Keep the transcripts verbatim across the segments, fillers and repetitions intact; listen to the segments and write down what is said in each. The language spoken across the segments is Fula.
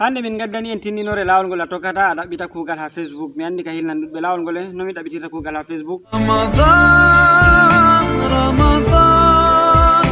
Hannde min ngaddani en tindinoore laawol ngol a tokkata a ɗaɓɓita kuugal haa Facebook. Mi anndi ka hilnan ɗuɗɓe laawol ngol e no mi ɗaɓɓitirta kuugal haa Facebook. Ramadan, Ramadan,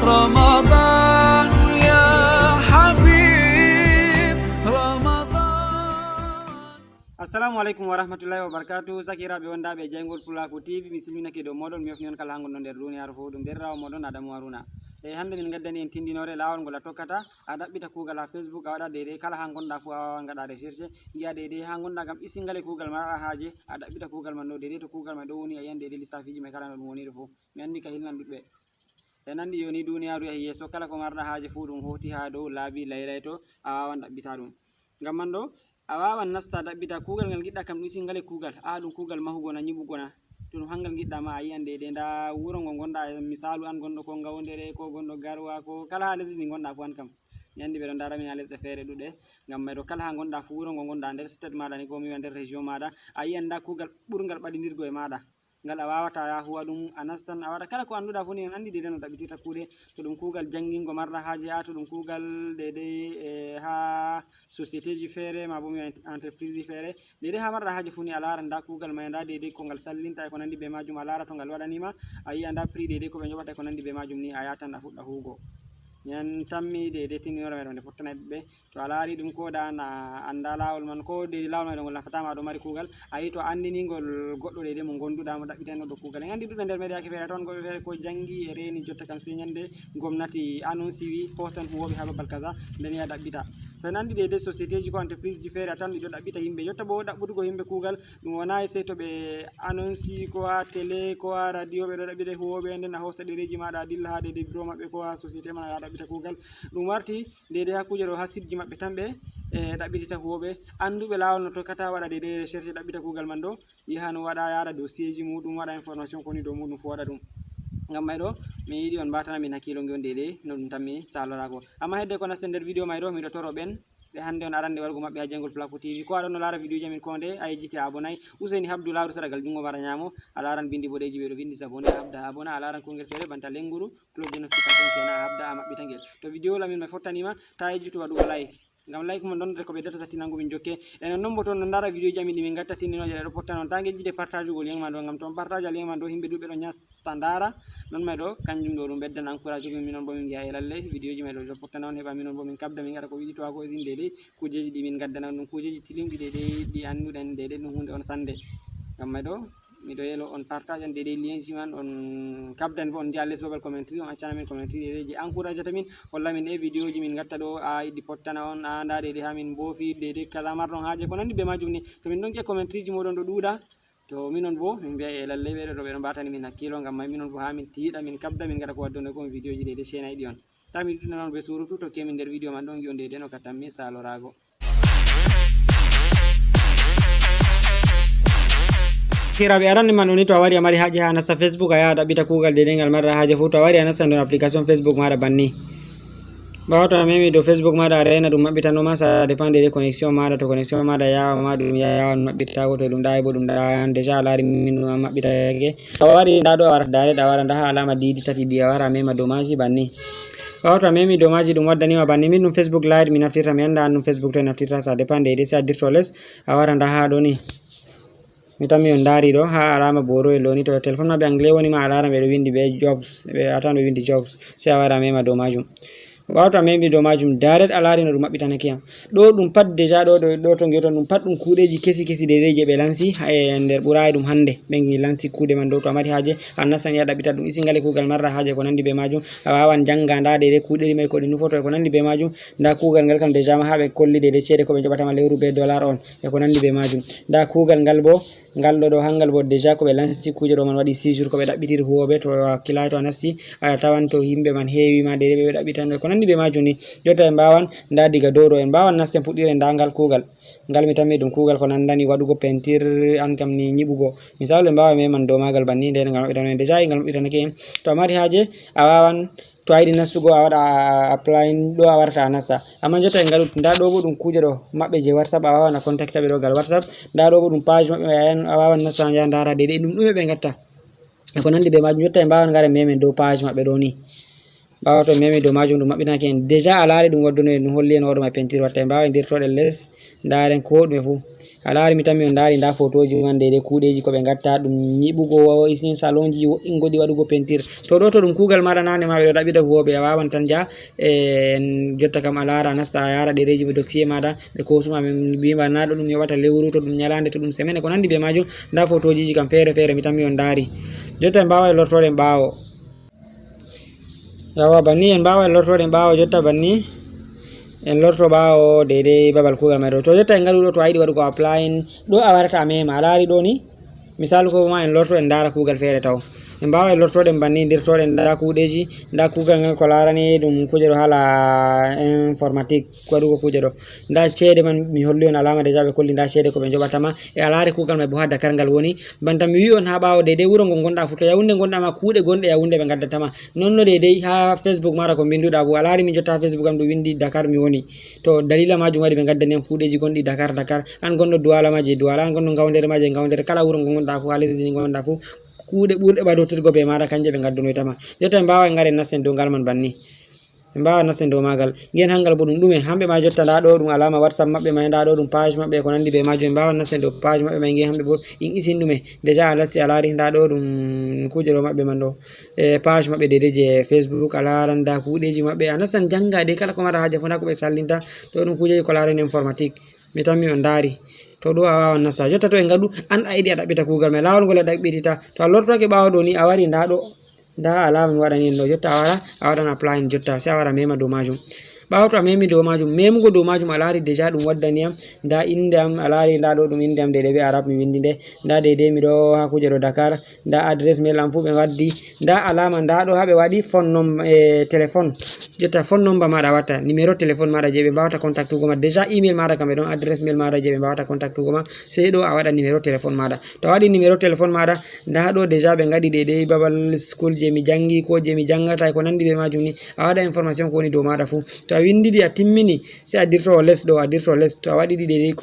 Ramadan, ya Habib, Ramadan. Assalamu alaikum wa rahmatullahi wa barakatuh. Sakiraaɓe wondaaɓe e jayngol Pulaaku T V, mi silminake dow mooɗon, mi yofni on kala haa ngonɗon nder duniyaaru fof. Ɗum deerɗiraawo mooɗon Adamu Haruna. E hannde min ngaddani en tindinoore laawol ngol a tokkata a ɗaɓɓita kuugal haa Facebook, a waɗa deydey kala haa ngonɗaa fof, a waawan ngaɗa recherche, ngi'a deydey haa ngonɗaa ngam isingal e kuugal maraɗa haaje, a ɗaɓɓita kuugal man ɗo deydey to kuugal man ɗo woni, a yi'an deydey listaafiiji may kala no ɗum woniri fof. Mi anndi ka hilnan ɗuɗɓe. En anndi jooni duniyaaru yahi yeeso, kala ko marɗa haaje fof ɗum hooti haa dow laabi laylay to, a waawan ɗaɓɓita ɗum. Ngam man ɗo, a waawan nasta ɗaɓɓita kuugal ngal ngiɗɗa kam ɗum isingal e kuugal. Aa, ɗum kuugal mahugol na, nyiɓugol na. To ɗum hanngal ngiɗɗa ma, a yi'an deydey ndaa wuro ngo ngonɗaa, misaalu an gonɗo ko Ngawndere, ko gonɗo Garwa, ko kala haa lesdi ndi ngonɗaa fof an kam. Mi anndi ɓe ɗon ndaara min haa lesɗe feere ɗuɗɗe. Ngam may ɗo kala haa ngonɗaa fof, wuro ngo ngonɗaa, nder state maaɗa ni, ko mi wi'a nder région maaɗa, a yi'an ndaa kuugal ɓurngal ɓadindirgo e maaɗa. Ngal a waawataa ya huwa ɗum, a nastan, a waɗa kala ko annduɗaa fof ni, en anndi deydey no ɗaɓɓitirta kuuɗe. To ɗum kuugal janngingo marɗa haaje, a to ɗum kuugal deydey, e, haa société ji feere, maa bo mi wi'a entreprise ji feere, deydey haa marɗa haaje fof ni a laaran ndaa kuugal may, ndaa deydey ko ngal sallinta e ko nanndi bee maajum, a laara to ngal waɗani ma, a yi'a ndaa prix deydey ko ɓe njoɓata e ko nanndi bee maajum ni, a yahtan a fuɗɗa huugo. Mi an tammi deydey tindinoore may ɗo nde fottanay ɗuɗɓe. To a laari ɗum ko da na annda laawol man, ko deydey laawol may ɗo ngol nafataa ma, ɗo mari kuugal, a yi to a anndini ngol goɗɗo deydey mo ngonduɗaa mo ɗaɓɓitayno ɗo kuugal. En anndi ɗuɗɓe nder media ke feere ton, goɗɗo feere ko janngi e reeni, jotta kam sey nyannde gomnati annonce wi hoosan huwooɓe haa babal kaza, nden ya ɗaɓɓita. To en anndi deydey société ji ko entreprise ji feere a tan ɗi ɗo ɗaɓɓita yimɓe, jotta bo ɗaɓɓutugo yimɓe kuugal, ɗum wonaa sey to ɓe annonce ko haa télé, ko haa radio ɓe ɗo ɗaɓɓita huwooɓe, nden a hoosa ɗereeji maaɗa a dilla haa deydey bureau maɓɓe ko haa société man a ɗaɓɓita kuugal. Ɗum warti deydey haa kuuje ɗo haa site ji maɓɓe tan ɓe, e, ɗaɓɓitita huwooɓe. Annduɓe laawol no tokkata waɗa deydey recherche ɗaɓɓita kuugal man ɗo, yaha no waɗa, yaara dossier ji muuɗum, waɗa information ko woni dow muuɗum fof waɗa ɗum. Ngam may ɗo, mi yiɗi on mbaatana min hakkiilo ngi on deydey no ɗum tammi salorago. Amma hedde ko nasten nder video may ɗo, miɗo toro ɓen ɓe hannde on arande wargo maɓɓe haa jayngol Pulaaku T V. Ko aɗon no laara video ji amin ko nde a yejjiti a abonay, useni habdu laaru saragal junngo mara nyaamo, a laaran bindi boɗeeji ɓe ɗo vindi s'abonner, a habda a abona, a laaran kungel feere banta lenguru, cloche de notification kenan, a habda a maɓɓita ngel. To video lamin may fottani ma, ta yejjutu waɗugo like. Ngam like mon ɗon nder ko ɓeddata sattinango min jokke. E non non bo to on no ndaara video ji amin ɗi min ngatta tindinooje ɗe ɗo fottana on, ta ngejjite partage ugol lien man ɗo, ngam to on partage lien man ɗo, yimɓe ɗuɗɓe ɗo nyasta ndaara. Non may ɗo, kanjum ɗo ɗum ɓeddan encourage ugol minon bo min ngi'a e lalle video ji may ɗo ɗo fottana on, heɓa minon bo min kabda min ngaɗa ko wiɗi to a ko isin deydey kuujeji ɗi min ngaddana on ɗum, kuujeji tilimɗi deydey ɗi annduɗen deydey ɗum huunde on sannde. Ngam may ɗo, miɗo yelo on partage an deydey lien ji man, on kabdan bo on ngi'a les babal commentary, on accana min commentary deydey je encourage ata min, holla min e video ji min ngatta ɗo, a yiɗi fottana on, a ndaa deydey haa min mboofi deydey kaza marɗon haaje, ko nanndi bee maajum ni. To min ɗon ngi'a commentary ji mooɗon ɗo ɗuuɗa, to minon bo min mbi'a e lalley ɓe ɗo, ɓe ɗo mbaatani min hakkiilo, ngam may minon bo haa min tiiɗa, min kabda, min ngaɗa ko waddunoo ko on video ji deydey seenayɗi on. Ta mi ɗuɗɗina on bee surutu, tokkee min nder video man ɗon ngi'on deydey no kattanmi salorago. Sakiraaɓe, aranni man ɗoni, to a wari a mari haaje haa a nasta Facebook, a yaha a ɗaɓɓita kuugal deydey ngal marɗa haaje fuu. To a wari a nasta nder application Facebook maaɗa banni. Ɓaawo to a memi dow Facebook maaɗa a reyna ɗum maɓɓitanno ma, ça dépend deydey connexion maaɗa. To connexion maaɗa yaawa ma ɗum yaawan maɓɓitaago, to ɗum ɗaayi bo ɗum ɗaayan. Déjà a laari min ɗum an maɓɓitake. To a wari ndaa ɗo a warata direct, a wara ndaa haa alaama diidi tati ɗi, a wara a mema dow maaji banni. Ɓaawo to a memi dow maaji ɗum waddani ma banni. Min ɗum Facebook Lite mi naftirta, mi anndaa an ɗum Facebook toy naftirta, ça dépend deydey. Sey a dirto les, a wara ndaa haa ɗo ni. Mi tammi on ndaari ɗo haa alaama booroyel ɗo ni, to telefon maɓɓe anglais woni ma a laaran ɓe ɗo winndi bee jobs, ɓe a tawan ɓe winndi jobs, sey a wara a mema dow maajum. Ɓaawo to a memi dow maajum, direct a laari no ɗum maɓɓitanake yam. Ɗo ɗum pat déjà ɗo, ɗo, ɗo to ngi'oton ɗum pat ɗum kuuɗeeji kesi kesi deydey je ɓe lansi, e nder ɓuraayi ɗum hannde. Ɓe ngi lansi kuuɗe man ɗo, to a mari haaje a nastan a ɗaɓɓita ɗum, isingal e kuugal marɗa haaje ko nanndi bee maajum. A waawan jannga ndaa deydey kuuɗe ɗi may ko ɗi nufoto e ko nanndi bee maajum. Ndaa kuugal ngal kam déjà ma haa ɓe kolli deydey ceede ko ɓe njoɓata ma lewru bee dollar on e ko nanndi bee maajum. Ndaa kuugal ngal bo, ngal ɗo ɗo, hangal bo déjà ko ɓe lansi kuuje ɗo man waɗi six jours ko ɓe ɗaɓɓitiri huwooɓe. To a hakkilaayi to a nasti, a tawan to yimɓe man heewi ma deydey ɓe ɓe ɗaɓɓitanno e ko nanndi bee maajum ni. Jotta en mbaawan, ndaa diga dow ɗo en mbaawan nasten puɗɗiren ndaa ngal kuugal. Ngal mi tammi ɗum kuugal ko nanndani waɗugo peinture, an kam ni nyiɓugo. Misaalu en mbaawan meman dow maagal banni, nden ngal maɓɓitano en déjà, ngal maɓɓitanake en. To a mari haaje, a waawan, to a yiɗi nastugo, a waɗa a, a applying ɗo a warata a nasta. Amma jotta en ngaɗu, ndaa ɗo bo ɗum kuuje ɗo maɓɓe je WhatsApp, a waawan a contacta ɓe ɗo gal WhatsApp. Ndaa ɗo bo ɗum page maɓɓe, a, a waawan nasta a njaha ndaara deydey ɗum ɗume ɓe ngatta. E ko nanndi bee maajum, jotta en mbaawan ngaren memen dow page maɓɓe ɗo ni. Ɓaawo to memi dow majum, ɗum maɓɓinaki en. Déjà a laari ɗum wadduno en, ɗum holli en hoore ma peinture watta. En mbaawa en dirtoɗen les, ndaaren ko ɗume fuu. A laari mi tammi on ndaari nda photoji man, deydey kuuɗeji ko ɓe ngatta, ɗum nyiɓugo, isin salonji, wo'ingo ɗi, waɗugo peinture. To ɗo to ɗum kuugal maɗa nane ma ɓe ɗo ɗaɓɓita huwoɓe, a wawan tan ja, e, en jotta kam a laara, a nasta, a yara ɗereji mo dossier maɗa, ɓe kosuma, ɓe mbima na ɗo ɗum yoɓata lewru, to ɗum nyalande, to ɗum semaine, ko nandi be majum. Nda photojiji kam feere feere mi tammi on ndaari. Jotta en mbaawa en lortoɗen ɓaawo. Yawa, banni en mbaawa en lortoɗen ɓaawo. Jotta banni en lorto ɓaawo deydey babal kuugal may ɗo. To jotta en ngaɗu ɗo, to a yiɗi waɗugo applying, ɗo a warata a mema. A laari ɗo ni? Misaalu ko ma en lorto en ndaara kuugal feere taw. En mbaawa en lortoɗen banni, dirtoɗen nda kuuɗeji, nda kuugal ngal ko laarani ɗum kuuje ɗo haala informatique, waɗugo kuuje ɗo. Nda ceede man mi holli on alaama déjà ɓe kolli nda ceede ko ɓe njoɓata ma. E a laari kuugal may bo ha Dakar ngal woni. Banta mi wi'i on ha ɓaawo deydey wuro ngo ngonɗa fu, to Yaoundé ngonɗa ma, kuuɗe gonɗe Yaoundé ɓe ngaddata ma. Non no deydey ha Facebook maɗa ko mbinduɗa bo. A laari min jotta ha Facebook am ɗum windi Dakar mi woni. To dalila majum waɗi ɓe ngaddani am kuuɗeji gonɗi Dakar, Dakar. An gonɗo Douala ma je Douala, an gonɗo Ngaoundéré ma je Ngaoundéré. Kala wuro ngo ngonɗa fu, ha lesdi ndi ngonɗa fu, kuuɗe ɓurɗe ɓadotirgo be maɗa kanje ɓe ngaddunoyta ma. Jotta en mbaawa en ngara en nasta en dow ngal man banni. En mbaawa nasta en dow maagal. Ngen hangal bo ɗum ɗume? Hamɓe ma jotta nda ɗo ɗum alaama WhatsApp maɓɓe may, nda ɗo ɗum page maɓɓe ko nandi be majum. En mbaawa nasta en dow page maɓɓe may, ngen hamɓe bo in isin ɗume? Déjà a nasti a laari nda ɗo ɗum kuuje ɗo maɓɓe man ɗo. E page maɓɓe deydey je Facebook a laaran nda kuuɗeji maɓɓe. A nastan janga dey kala ko mara haaje fu nda ko ɓe sallinta. To ɗum kuujeji ko laarani informatique. Mi tammi on ndaari. To ɗo a wawan nasta. Jotta to en ngaɗu, an a yiɗi a ɗaɓɓita kuugal may. Laawol ngol a ɗaɓɓitita. To a lortoke ɓaawo ɗo ni a wari nda ɗo. Nda alaama mi waɗani en ɗo. Jotta a wara, a waɗan applying jotta. Sey a wara mema dow majum. Ɓaawo to a memi dow majum, memugo dow majum a laari déjà ɗum waddani am. Nda innde am, a laari nda ɗo ɗum innde am deydey be Arab mi windi nde. Nda deydey mi ɗo ha kuuje ɗo Dakar. Nda adresse mail am fu ɓe waddi. Nda alaama nda ɗo ha ɓe waɗi phone num-, e, téléphone. Jotta phone number maɗa a watta, numéro téléphone maɗa je ɓe mbawata contactugo ma. Déjà email maɗa kam ɓe ɗon, adresse mail maɗa je ɓe mbawata contactugo ma. Sey ɗo a waɗa numéro téléphone maɗa. To a waɗi numéro téléphone maɗa, nda ɗo déjà ɓe ngaɗi deydey babal school je mi jangi ko je mi jangata e ko nandi be majum ni. A waɗa information ko woni dow maɗa fu. To a windidi a timmini, sey a dirto les ɗo, a dirto les. To a waɗi ɗi deydey,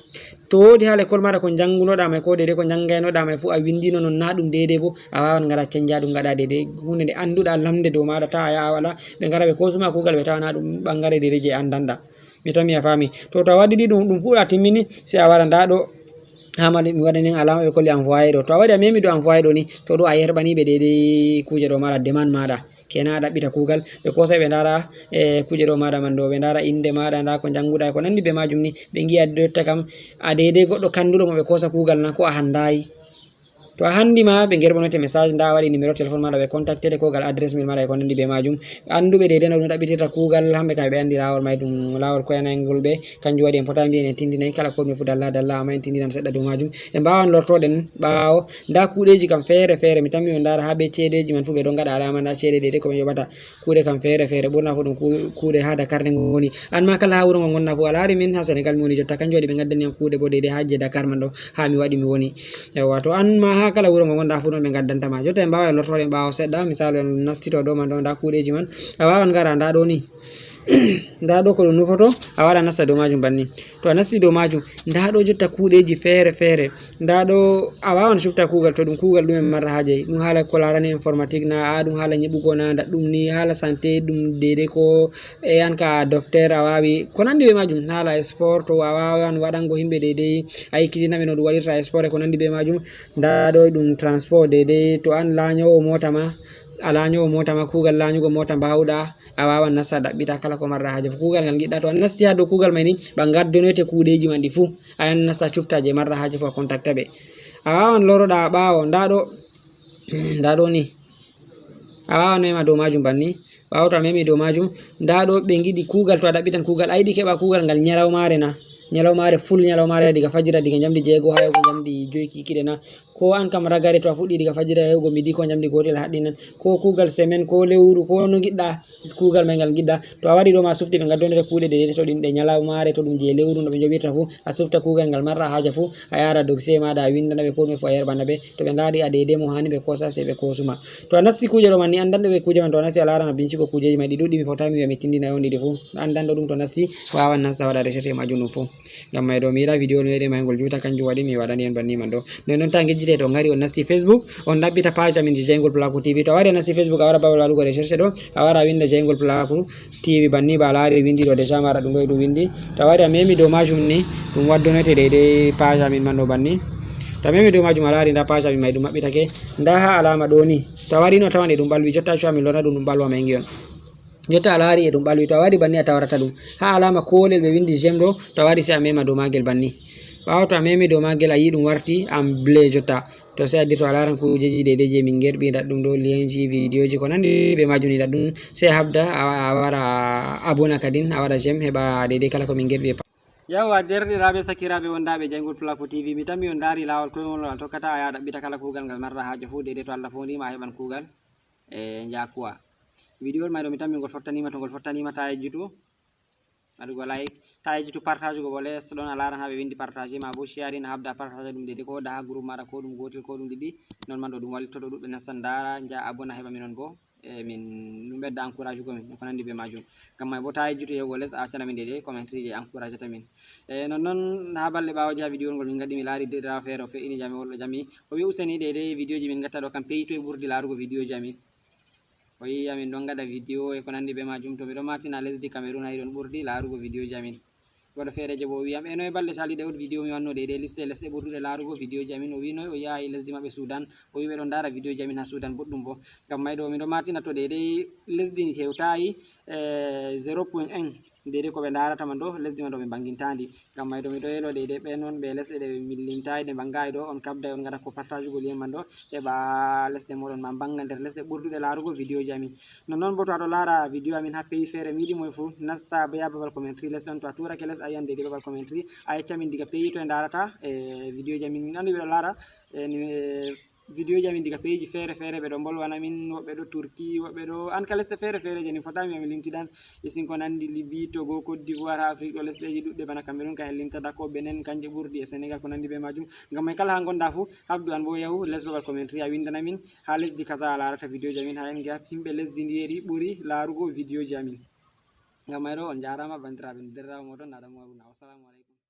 to woodi ha lekkol maɗa ko jangunoɗa may ko deydey ko jangaynoɗa may fu a windino non na ɗum deydey bo, a wawan ngara canja ɗum ngaɗa deydey hunde nde annduɗa lamde dow maɗa, ta a yaha a waɗa ɓe ngara ɓe kosuma kuugal ɓe tawa na ɗum ɓangare deydey je anndanɗa. Mi tammi a faami. To, to a waɗi ɗi ɗum, ɗum fu a timmini, sey a wara nda ɗo. Ha ma mi waɗani en alaama ɓe kolli envoyé ɗo. To a waɗi a memi ɗo envoyé ɗo ni, to ɗo a yerɓani ɓe deydey kuuje ɗo maɗa, demande maɗa. Kenan a ɗaɓɓita kuugal, ɓe kosay ɓe ndaara, e, kuuje ɗo maɗa man ɗo, ɓe ndaara innde maɗa, nda ko janguɗa e ko nandi be majum ni, ɓe ngi'a jotta kam a deydey goɗɗo kanduɗo mo ɓe kosa kuugal na ko a handayi. To a handi ma ɓe ngerɓonoyte message, nda a waɗi numéro téléphone maɗa ɓe contactete ko gal adresse mail maɗa e ko nandi be majum. Annduɓe deydey no ɗum ɗaɓɓitirta kuugal, hamɓe kam ɓe andi laawol may ɗum laawol koyanayngol ɓe, kanjum waɗi en pota mbiyen en tindinay kala ko ɗume fu dalla dalla, amma en tindinan seɗɗa dow majum. En mbawan lortoɗen ɓaawo, nda kuuɗeji kam feere feere, mi tammi on ndaara ha be ceedeji man fu ɓe ɗon ngaɗa alaama nda ceede deydey ko ɓe njoɓata. Kuuɗe kam feere feere, ɓurna fu ɗum ku-, kuuɗe ha Dakar nde ngoni. An ma kala ha wuro ngo ngonɗa fu, a laari min ha Senegal mi woni jotta, kanjum waɗi ɓe ngaddani am kuuɗe bo deydey ha je Dakar man ɗo, ha mi waɗi mi woni. Yawwa, to an ma ha kala wuro ngo ngonɗa fu ɗon ɓe ngaddanta ma. Jotta en mbawa en lortoɗen ɓaawo seɗɗa, misalu en nastito ɗo man ɗo, nda kuuɗeji man. A wawan ngara nda ɗo ni. Nda ɗo ko ɗum nufoto, a wara nasta dow majum banni. To a nasti dow majum, nda ɗo jotta kuuɗeji feere feere. Nda ɗo a wawan sufta kuugal, to ɗum kuugal ɗume marra haaje. Ɗum haala ko larani informatique na, a ɗum haala nyiɓugo na, ndaɗɗum ni, haala santé ɗum deydey ko e an ka docteur a wawi. Ko nandi be majum, haala sport to a wawan waɗango himɓe deydey, a ekkitina ɓe no ɗum waɗirta sport e ko nandi be majum. Nda ɗo ɗum transport deydey, to an lanyowo mota ma, a lanyowo mota ma, kuugal lanyugo mota mbawɗa, a wawan nasta ɗaɓɓita kala ko marɗa haaje fu. Kuugal ngal ngiɗɗa, to a nasti ha dow kuugal may ni, ɓe ngaddonoyte kuuɗeji ma ɗi fu. A yan nasta cufta je marɗa haaje fu, a contacta ɓe. A wawan loroɗa ɓaawo, nda ɗo, nda ɗo ni. A wawan mema dow majum banni. Ɓaawo to a memi dow majum, nda ɗo ɓe ngiɗi kuugal, to a ɗaɓɓitan kuugal, a yiɗi keɓa kuugal ngal nyalawmare na? Nyalawmare, full nyalawmare, diga fajira, diga njamdi jeego ha yahugo njamdi joy kikiɗe na? Ko an kam ragare, to a fuɗɗi diga fajira yahugo midi ko njamdi gotel a haɗɗinan, ko kuugal semaine, ko lewru, ko no ngiɗɗa kuugal may ngal ngiɗɗa. To a waɗi ɗo ma a sufti ɓe ngaddonoyte kuuɗe deydey to ɗum ɗe nyalawmare, to ɗum je lewru no ɓe njoɓirta fu, a sufta kuugal ngal marɗa haaja fu, a yara dossier maɗa a windana ɓe ko ɗume fu a yerɓana ɓe. To ɓe ndaari a deydey mo hani ɓe kosa sey ɓe kosuma. To a nasti kuuje ɗo man ni, andanɗo ɓe kuuje man, to a nasti a laarana binciko kuujeji may ɗi ɗuɗɗi, mi fotani mi wi'a mi tindinay on ɗi fu. Andanɗo ɗum to nasti wawan nasta waɗa recherche e majum ɗum fu. Ngam may ɗo mi yiɗa vidéo no weɗe may ngol juuta, kanjum waɗi mi waɗani en banni man ɗo. Nden noon ta ngejjite to ngari on nasti Facebook, on ɗaɓɓita page amin je Jeyngol Pulaaku T V. To a wari a nasti Facebook, a wara babal waɗugo recherche ɗo, a wara a winda Jeyngol Pulaaku T V banni ba a laari windi ɗo déjà mara ɗum ɗo e ɗum windi. To a wari a memi dow majum ni, ɗum waddonote deydey page amin man ɗo banni. To a memi dow majum a laari nda page amin may ɗum maɓɓitake. Nda ha alama ɗo ni. To a wari no a tawan e ɗum ɓalwi, jotta cuwa min lorna ɗum ɗum ɓalwa may ngi on. Jotta a laari e ɗum ɓalwi, to a wari banni a tawarata ɗum. Ha alama koolel ɓe windi j'aime ɗo, to a wari sey a mema dow magel banni. Ɓaawo to a memi dow magel a yi ɗum warti en bleu jotta. To sey a dirto a laaran kuujeji deydey je min gerɓi, nda ɗum ɗo lienji, videoji ko nandi be majum ni, nda ɗum sey a habda a, a wara abona kadin, a waɗa j'aime heɓa deydey kala ko min gerɓi e pa- Yawwa, derɗiraaɓe, sakiraaɓe, wondaaɓe Jeyngol Pulaaku T V, mi tammi on ndaari laawol koyngol ngol a tokkata a yaha ɗaɓɓita kala kuugal ngal marɗa haaje fuu, deydey to Allah foondii ma a heɓan kuugal. E njakuwa. Video may ɗo mi tammi ngol fottaniima, to ngol fottaniima ta yejjitu waɗugo like, ta yejjitu partage go bo les ɗon a laaran ha ɓe windi partage ma bo sharing, a habda partage ɗum deydey ko da ha groupe maɗa ko ɗum gootel ko ɗum ɗiɗi, non man ɗo ɗum wallitoto ɗuɗɓe nastan ndaara nja abona heɓa minon bo. E min ɗum ɓedda encourage go min e ko nandi be majum. Ngam may bo ta yejjitu yahugo les a accana min deydey commentary je encouragata min. E nonnon ha balɗe ɓaawo je ha video ngol min ngaɗi mi laari deydirawo feere o fe'ini jami wolɗo jami o wi useni deydey videoji min ngatta ɗo kam peyito e ɓurdi laarugo videoji amin. O yi amin ɗon ngaɗa video e ko nandi be majum, to miɗo matina lesdi Cameroun ha iɗon ɓurdi laarugo videoji amin. Goɗɗo feere je bo o wiyam e noye balɗe caliɗe on video mi wanno deydey liste lesɗe ɓurduɗe laarugo videoji amin, o wi noye o yahi lesdi maɓɓe Sudan, o wi ɓe ɗon ndaara videoji amin ha Sudan boɗɗum bo. Ngam may ɗo miɗo matina to deydey lesdi hewtayi e zéro point un deydey ko ɓe ndaarata man ɗo lesdi man ɗo ɓe mbangintandi. Ngam may ɗo miɗo yelo deydey ɓe non ɓe lesɗe ɗe min limtayi ɗe mbangayi ɗo on kabday on ngaɗa ko partage go lien man ɗo heɓa lesɗe moɗon ma mbanga nder lesɗe ɓurduɗe laarugo videoji amin. Nonnon bo to aɗo laara video amin ha pays feere mi yiɗi moy fuu nasta be ha babal commentary les ɗon, to a turake les a yiyan deydey babal commentary a yecca min diga pays to e ndarata e videoji amin. Min andi ɓeɗo laara e ni- e videoji amin diga pays ji feere feere, ɓeɗo mbolwana min, woɓɓe ɗo Turki, woɓɓe ɗo an ka lesɗe feere feere je min fotami min limtidan. Isin ko nandi Libi, Togo, Côte d'Ivoire, ha Afrique ɗo lesɗeji ɗuɗɗe bana Cameroun ka en limtada ko Benin kanje ɓurdi e Senegal ko nandi be majum. Ngam may kala ha gonda fuu habdu an bo yahu les babal commentary a windana min ha lesdi kaza a larata videoji amin ha en ngiya himɓe lesdi ndiyeri ɓuri larugo videoji amin. Ngam may ɗo on jarama bandiraɓe, derɗirawo moɗon Adamu Haruna. Wassalamu aleykum.